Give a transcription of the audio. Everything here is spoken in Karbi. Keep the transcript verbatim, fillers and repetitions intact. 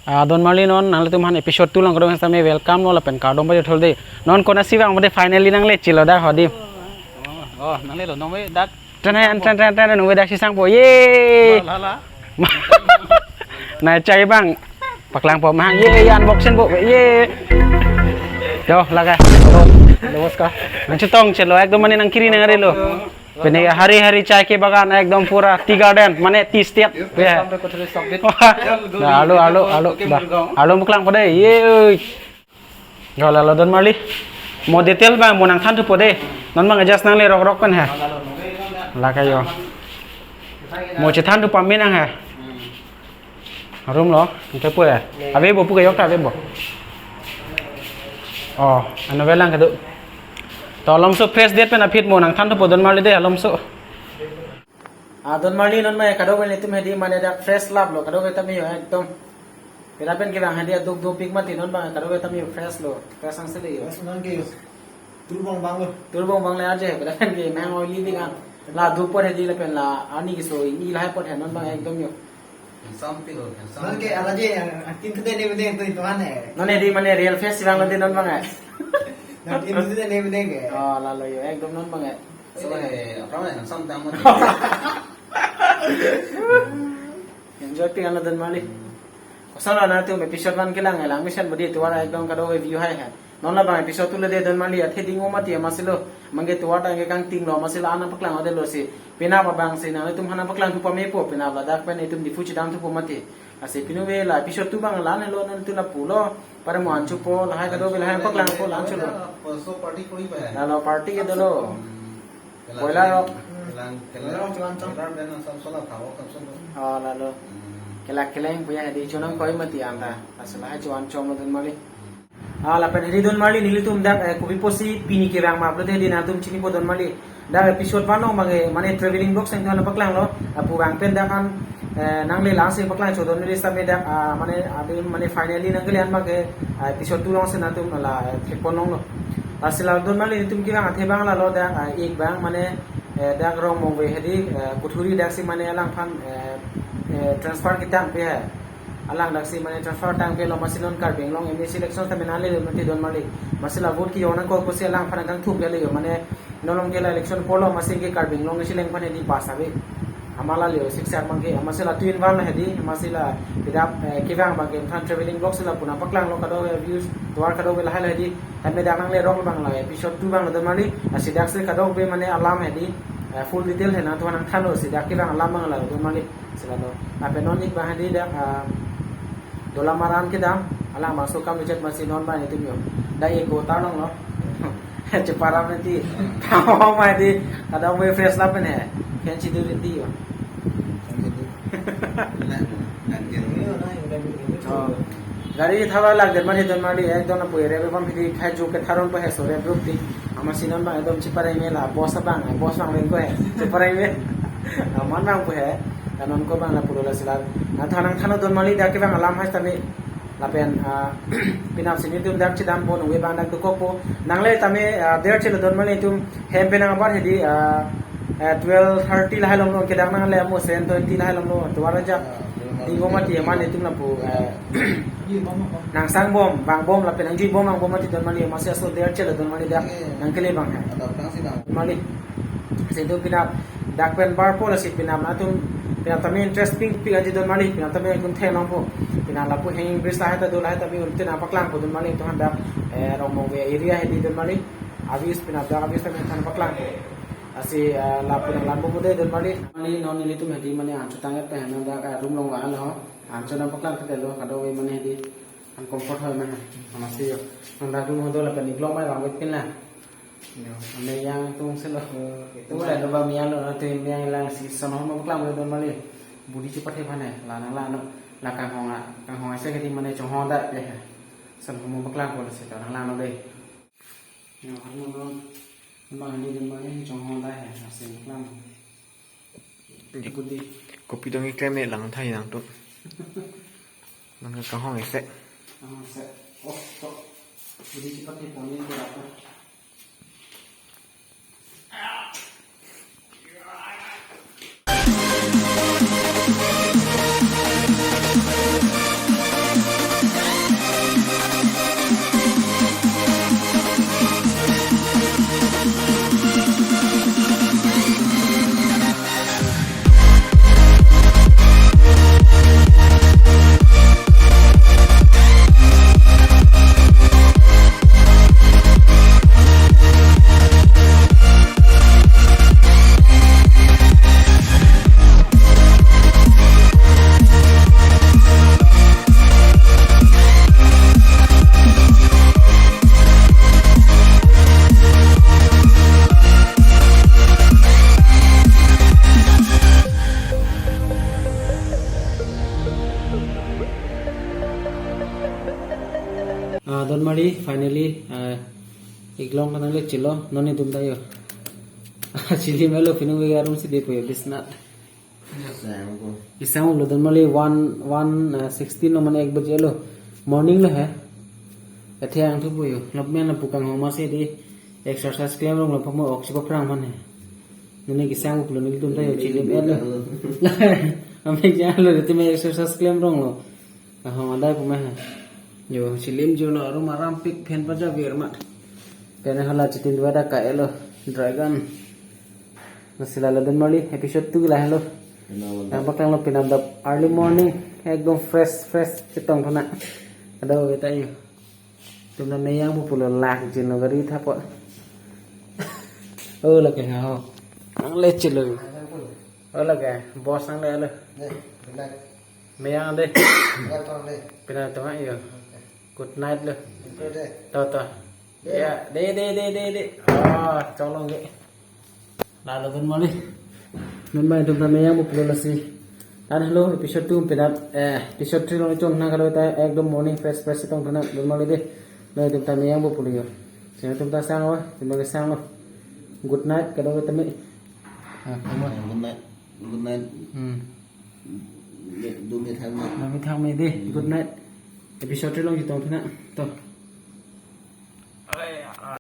Ah, don marli non nanglitum aphan episode two along kado same welcome lo lapen kardom pajir thul dei. Non konatsi vang mate finally nangle chilo dak hedi. Oh, oh, nangle lo nong ve dak. Ten ten ten ten ten nong ve dak si sangpo. Ye. La la. Nai chai abang. Paklang po mahang. Ye, ye unboxing po. Ye. Yo, lake. Halo. Namaskar. Nangchetong chelo ekdom mane nangkiri nangari lo. Pini hari-hari chai ke bagan ekdom pura tea garden, mane tea estate. Ya. Sampai ke terus sabit. Wah. Dah, alo, alo, alo, dah. Alo muklang pada, ye, oi. Yo, lalo don marli. Mo detail bang, mo nangthan thupo dei. Non bang adjust nangle rok rok pen ha. Lake yo. Mo chethan thupo amen nang ha. Room lo, ante pu ya. Ave bo pu kejok ta ave bo. Oh, ano velang kedo. To alomso fresh det pen aphi mo nangthan thupo don marli dei alomso. Ah, don marli non mai kado vel itum hedi mane dak fresh lap lo kado vel tame yo ekdom. Kira pen kevang hedi aduk dupik mati non bang kado vel tame yo fresh lo. Fresh ang sele yo. Mas non ke yo. Turbong bang lo. Turbong bang le aje, pada kan ke nang oily di kan. La dupor hedi lapen la ani keso ini lahai pot he non bang ekdom yo. Handsome pi lo, handsome. Non ke ala je, acting kete ne bede tu itu ane. Non hedi mane real face bang lo di non bang eh. Non acting kete ne bede ke. Oh, lalo yo, ekdom non bang eh. So eh, apa namanya handsome tamu. Enjoy pi kan lo don marli. Kosonlo nangtum episode one kelang, lang mesen bodi tovar ekdom kado view hai hai. Non labang episode two le dei don marli athe ding o mati amatsi lo. Mangke tovar ta ke kangting lo amatsi lo ana paklang ode lo si. Penap abang si nangtum aphan paklang thupo mepo penap ladak pen itum Diphu chedam thupo mati. Lasi pinu ve la episode two bang la ne lo nangtum lapu lo. Para mo anchu po lahai kado ve lahai paklang po la anchu lo. So party kori pa hai. Lalo party ke dolo. Hmm. Boiler rok. Kelang, kelang, kelang, kelang, kelang, kelang, sab sola thabo, sab sola. Oh, lalo. Hmm. Kelak keleng punya di chunang koi mati anta. Asal hai chuan chom lo don marli. Ah, lapen hedi don marli nelitum dak, eh, kopi pusi pini kevang ma upload hedi nangtum chinipo don marli. Dak episode one along bang, eh, mane traveling vlog seng tuan paklang lo. Apu bang pen dak an, eh, nangle lang si paklang chodon marli same dak, ah, mane, adi mane finally nangkelian bang ke, ah, episode two along si nangtum la, eh, thekpon longlo. Lasi la don marli nelitum kevang athe bang lalo dak, ah, ik bang mane, eh, dak Rongmongve hedi, eh, Kuthuri dak si mane alangphan, eh, eh, transfer ketang pe hai. Alang dak si mane transfer tang pe lo amatsi non Karbi Anglong M A C election ta menang le mati don marli. Amatsi la vote kejok nangkok pusi alangphan kangthum ke le yo mane non along ke la election pulo amatsi ke Karbi Anglong si lengphan hedi pass ave. Amat la le yo six sak bang ke amatsi la twin van hedi amatsi la pidap, eh, kevang bang ke than traveling vlog si lapu nangpaklang lo kado, eh, views tovar kado ve lahai lo hedi. Tame dak nangle rok bang la episode two bang lo don marli. Lasi dak si kado ve mane alam hedi, eh, full detail he nangtum aphan nangthan lo si dak kevang alam bang la don marli. Sila do. Lapen non ik bang hedi dak, ah, dola maran kedam, alang bangso kam lichet amatsi non bang itum yo. Dak ik go ta longlo. Cheparam nanti. Tamo ma di, kadang we fresh lapen he. Ken chidu rinti yo. Oh. Gari thava lak der mari don mari ekdom na puere be bam hidi khai ju ke tharon pa he sore bruk ti. Amatsi non bang ekdom cheparai me la boss abang, boss bang leng ko he. Cheparai me. Aman bang ko he. Kanon ko bang la pulo la silar. Na thanang thano don mari dak kevang alam hai tame. Lapen, ah, penap si nelitum dak chedam po nungve bang dak dokok po. Nangle tame, ah, der chelo don mari itum hem penang abar hedi, ah, eh, twelve thirty lahai lom lo kedak nangle amo seven twenty lahai lom lo. Tovar ajak. Ding o mati amat itum lapu, eh, nangsang bom, bang bom lapen nangjui bom, bang bom mati don mari amatsi aso der chelo don mari dak nangkele bang hai. Mari. Situ penap dak pen bar po lasi penap nangtum penap tame interesting pi aji don mari penap tame kun the nong po penap lapu hanging bridge lahai ta do lahai ta bi un tena paklang po don mari tuhan dak, eh, Rongmongve area hedi don mari avis penap dak avis tame than paklang po. Lasi, eh, lapu nang lambo mude don mari mari non nelitum hedi mane anchotang et pe hena dak, eh, room along vang lo ancho nangpaklang kete lo kado ve mane hedi uncomfort hoi mane amatsi yo nang dak room hodo lapen iklong mai vang vet pin la. Yo, ame yang tung selo. Oh, itu. Ula lo ba mian lo, nanti mian lang si sono mo klang lo don mari. Budi cepat he pane, la nang la no, la kanghong a, kanghong a se kedi mane chonghong da pe he. Sono mo klang ko se ta nang la no dei. Yo, har mo no. Bang ni don mari chonghong da he, ase klang. Budi. Kopi dong iklem ne lang thai nangtum. Nang kanghong ese. Kanghong ese. Oh, to. Budi cepat he pon ni ko apa. Ah, don mari, finally, ah, ik long kanang lek chilo, non netum ta yo. Chili melo pinung vega room si depo yo, bisnat. Sang ko. Isang lo don mari one, one, ah, sixteen lo mane ek baje lo. Morning lo he. Athe ang thupo yo. Lop men lapu kanghon ma si di exercise klem rong lo pamo oxygen phrang man he. Nini kisang pulo nelitum ta yo chili melo. Ame jalo, netum exercise klem rong lo. Ahong adai pu ma he. Yo, chili jolo room aram pik phen paja vir ma. Pene hala chitin dua da ka elo. Dragon. Masila laden mali episode two lahelo. Yang patang lo pinam dap early morning. Ekdom fresh, fresh chetong thona. Ada kita yo. Tum na meyang pu pulo lak jin lo gari thapo. Oh, lake ha ho. Ang le chilo. Oh, lake. Boss ang le lo. Meyang de. Pinam tong ayo. Good night lo. To, to. Ya, de, de, de, de, de. Ah, cholong ke. Lalo don mali. Don mali tum ta meyang pu pulo lasi. Tan hello, episode two pinat, eh, episode three lo chong na kalo ta ekdom morning fresh fresh tong thona don mali de. Lo tum ta meyang pu pulo yo. Sing tum ta sang lo, tum ta sang lo. Good night, kado tame. Ah, tama. Good night. Good night. Hmm. Dumi thang ma. Dumi thang me de. Good night. Episode three lo chitong thona. To.